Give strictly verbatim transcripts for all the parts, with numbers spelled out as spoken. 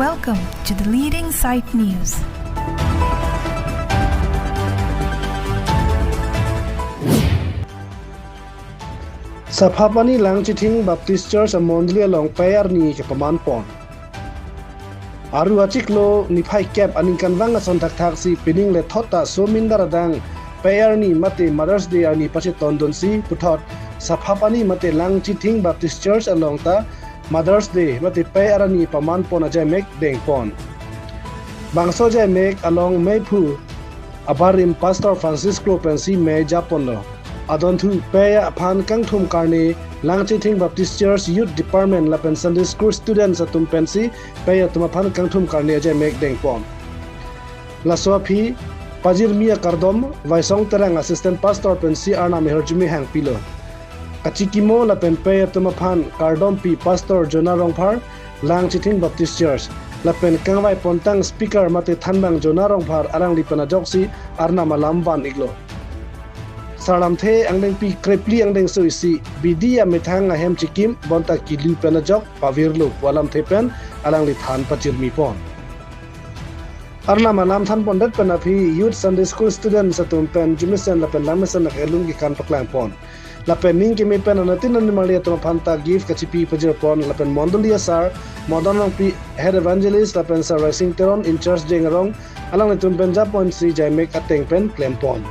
Welcome to the leading site news. Saphapani Langchithing Baptist Church amondli along pei arni kepaman pon. Aru achiklo niphai kep aningkanvang ason thakthaksi pining lethot ta Somindar adang pei arni mate Mother's Day arni pachetondunsi puthot Saphapani mate Langchithing Baptist Church along ta Mother's Day mate pei arni paman pon ajaimek dengpon. Bangso ajaimek along meiphu abarim Pastor Francisco pensi mei japonlo. Adonthu pei aphan kangthum karne Langchithing Baptist Church Youth Department lapen Sunday School students atum pensi pei atum aphan kangthum karne ajaimek dengpon. Laso aphi pajirmi akardom Vaisong Terang Assistant Pastor pensi Arnam ahirjume hangpilo. Kachikimo lapen pei atum aphan kardompi Pastor Jonah Rongphar, Langchithing Baptist Church, lapen kangvai pontang speaker mate thanbang Jonah Rongphar alangli pen ajoksi Arnam alam van-iklo. Sarlamthe angdengpi krephli angdengso isi bidi amethang ahem chikim bonta kilu pen ajok pavirlo pu alamthe pen alangli than pachirmi pon. Arnam alam than pondet pen aphi Youth Sunday School students atum pen arjumesen lapen langmesen akelun kekan paklang pon. Lapen ning keme pen anatin animali atum aphan ta gift kachipi pajir pon lapen mondoli asar Modon Rongpi, Head Evangelist, lapen Sir Raising Teron, in charge Deng Arong, alanglitum pen japonsi ajaimek ateng pen klem pon.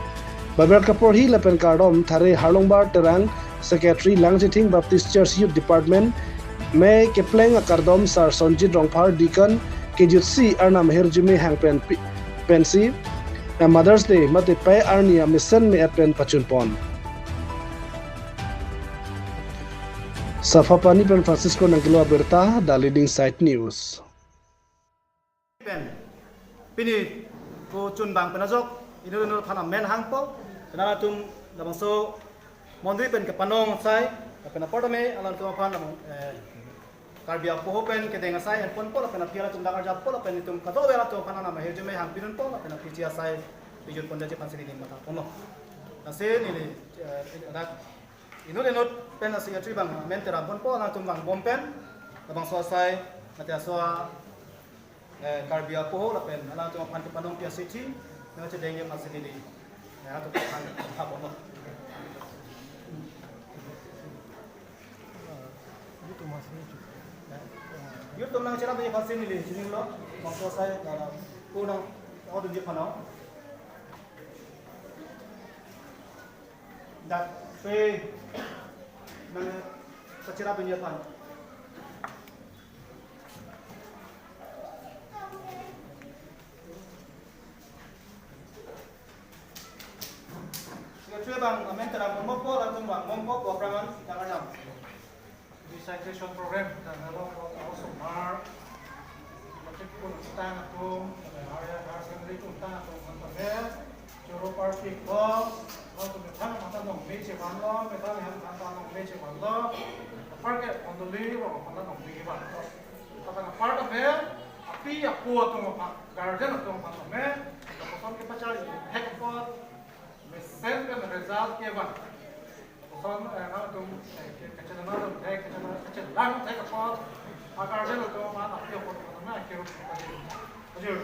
Baber kaporhi lapen kardom thare Harlongbar Terang, Secretary Langchithing Baptist Church Youth Department, mei kepleng akardom Sir Sonjit Rongphar, Deacon, kejutsi Arnam ahirjume hang pen pi-, pensi, eh, Mother's Day mate pei arni amesen me-et pen pachun pon. Saphapani pen Francisco nangkelo abirta, The Leading Site News. Pen pini ko chunbang pen ajok inut inut aphan amen hangpo, penang atum labangso mondoli pen kepanong asai, lapen apor tame alangtum aphan labang, eh, Karbi apoho pen kedeng asai enponpo lapen aphi atum dang arjappo lapen itum kadokave atum aphan Arnam ahirjume hangpidunpo lapen aphi chi asai pijut ponji aphansi neli matha ponlo. Lasi neli, eh, dak inut inut pen asi atri bang amen teram ponpo, alangtum vangbom pen labangso asai mate aso, eh, Karbi apoho lapen alangtum aphan kepanongpi asethi nangchedengji aphansi neli, eh, atum aphan matha ponlo. Youth atum nangcherapji aphansi neli chinilo, bangso asai, eh, ko nang-odunji aphan. Dak pe nangpacherapji aphan. Secretary bang amen teram bompo, latum vangbompo, program an kita jam. Recitation program, dan lalu also mar, matric pun tang atum, higher, higher secondary pun tang atum, antar choro party ko, lalu methang mata nongme chevanlo, methang hem mata nongme chevanlo, apar ke mondoli ro mata nongme vanlo. Tata apar ke api apo atum apa, guardian atum apa me, koson kepachari thek apot, mesen pen result kevan. Koson, eh, nangtum, eh, ke-, kachelang atum, eh, kachelang, kachelang, eh, kapo, agar dia lo to, ma, tapi apa tu nama, kira, kira, kira.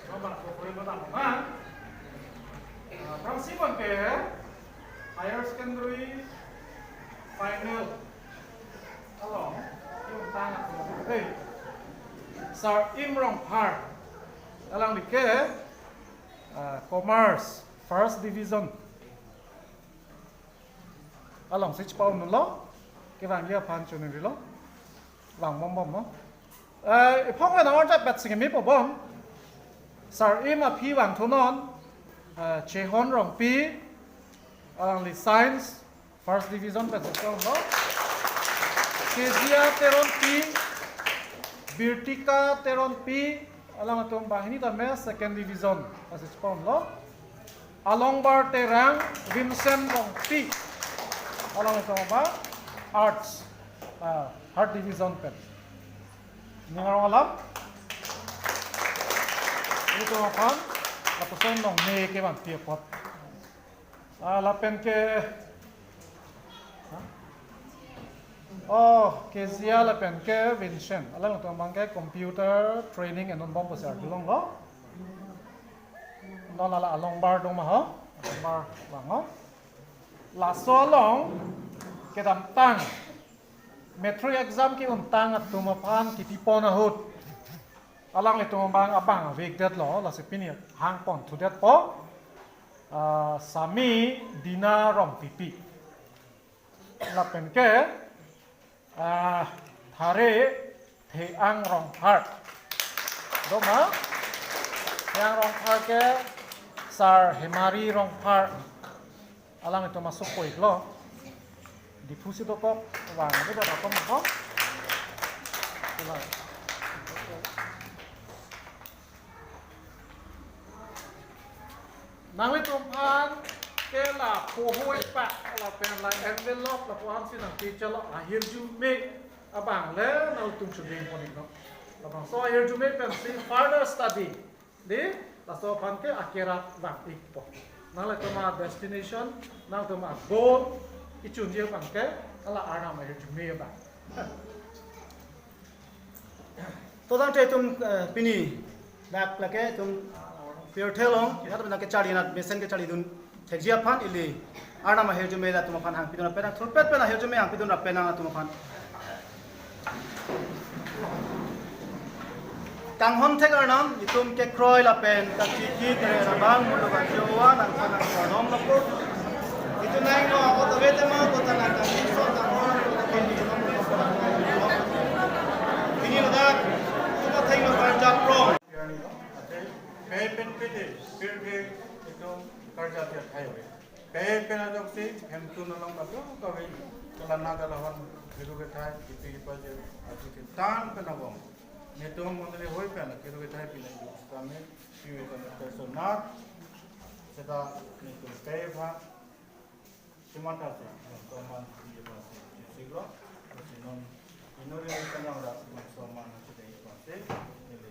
Nomor ko kore mana, mana? Ah, Prangsi Bangke, higher secondary final along, yung tanga ko, eh, Sar Im Rongphar, alangli ke, ah, commerce, first division. Alongsi chepao-unlo, kevangji aphan choningri lo, vangbombomlo. Eh, iphong pen amar chapet singmi pobom. Sar Im aphi vangthunon, eh, Chehon Rongpi, alangli science, first division pen chepao-unlo. Kezia Teronpi, Birtika Teronpi, alangtum banghini tame second division, pen chepao-unlo. Alongbar Terang, Vincent Rongpi. Alangtum ba arts, ah, third division pen. Ning arong alam. Ilitum aphan, lapuson nongme kevanpi apot. Ah, lapen ke, ha? Oh, Kezia lapen ke Vincent. Alanglitum abang ke computer training ennon bom pusi arjulonglo. Non ala alongbar dong ma ho? Alongbar vang ho. Laso along kedamtang matric exam ke-untang atum aphan kipipon ahut alanglitum abang abang avekdetlo, lasi pini hangpon thudetpo. Ah, Sami Dina Rongpipi. Lapen ke, ah, Thare Theang Rongphar. Do ma? Theang Rongphar ke Sar Hemari Rongphar. Alanglitum aso koiklo. Diphu si dokok, vang, ini dah dokok, dokok. Sila. Nanglitum aphan ke la pohoipa, lapen la envelope, lapu-an si nangpichelok, ahirjume abang le nangtum chuding pon-iknon. Labangso ahirjume pensi further study, di, laso aphan ke akerak vang-ikpo. Nanglitum adestination, nangtum agoal ichunji abang ke, ala Arnam ahirjume abang. To tangte itum, eh, pini dak lake itum pirthe along, ya to nang kecharli nat mesen kecharlidun thekji aphan ili Arnam ahirjume latum aphan hangpidun penang, thurpet pen ahirjume hangpidun penang atum aphan. Kanghon thek Arnam, itum kekroi lapen kachiki kere abang mulu kachowa nang kanang kardom lapu. Itum nang no ako tabe tema kota nang kami so kanghon. Pini ladak, itum atheng lo karjap rong. Pei pen pete, pirthe itum karjap ya thai we. Pei pen ajoksi, hemtun along kadokave, kelana kalahon, kiru kethai, kipi kipaje, ajoksi tan pen abang. Netum mondoli hoi pen, kiru kethai pina ju kami, piwe pen personal, seta netum pei pha, chimata se, soman, piye pha se, siglo, sinon, inuri kanang ra, soman, seta ipa se, nili.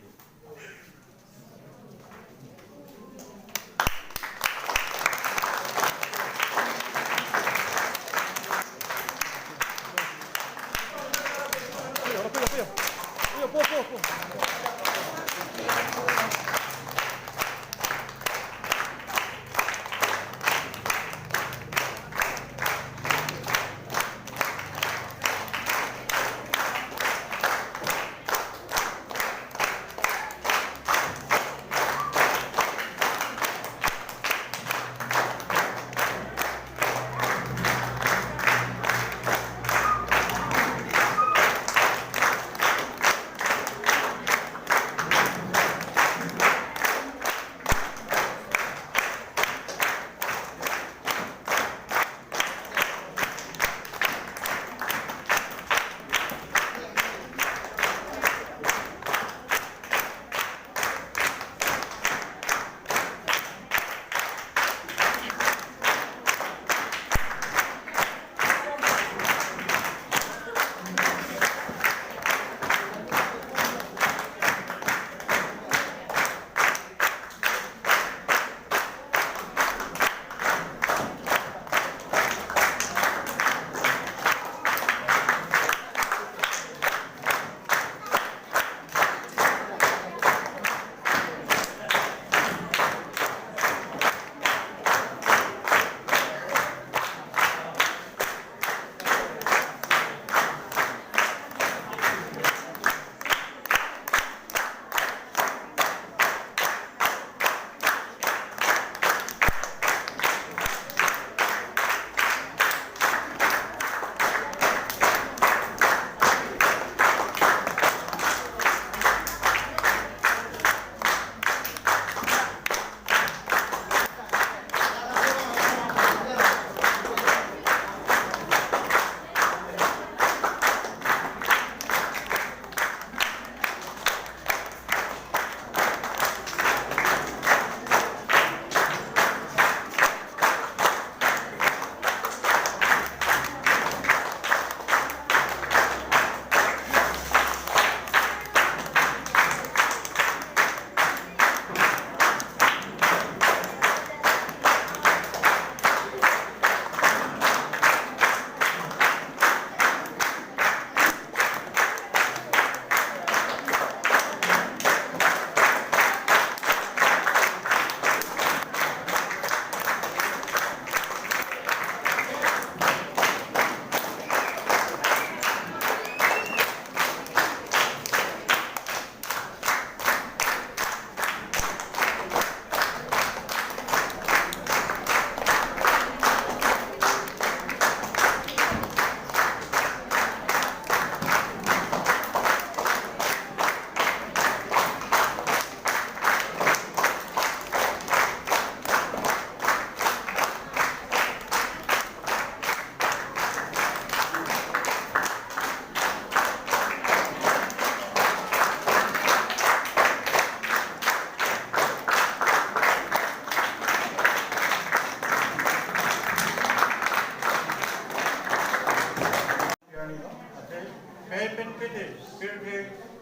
Pen pete, pirthe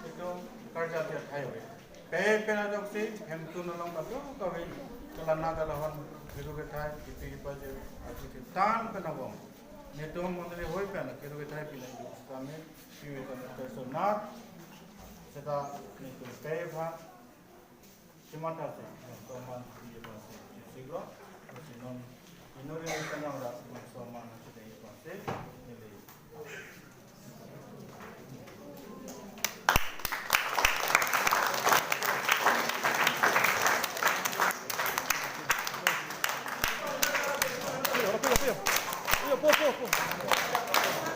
itum karja tiya thai ave. Pen pen ajoksi, hemtun along kadokave, kelana kalahon, kiru kethai, kipi kipaji, aji kethan pen abang. Netum mondoli hoi pen, kiru kethai pila itum kami, piwe pen personal, seta netum pepha, Chimata si, soman di pasi, siglo, si non, inuri ni kanang ra, soman si dei pasi, nili. Ayo, ayo, ayo. Ayo, po, po, po.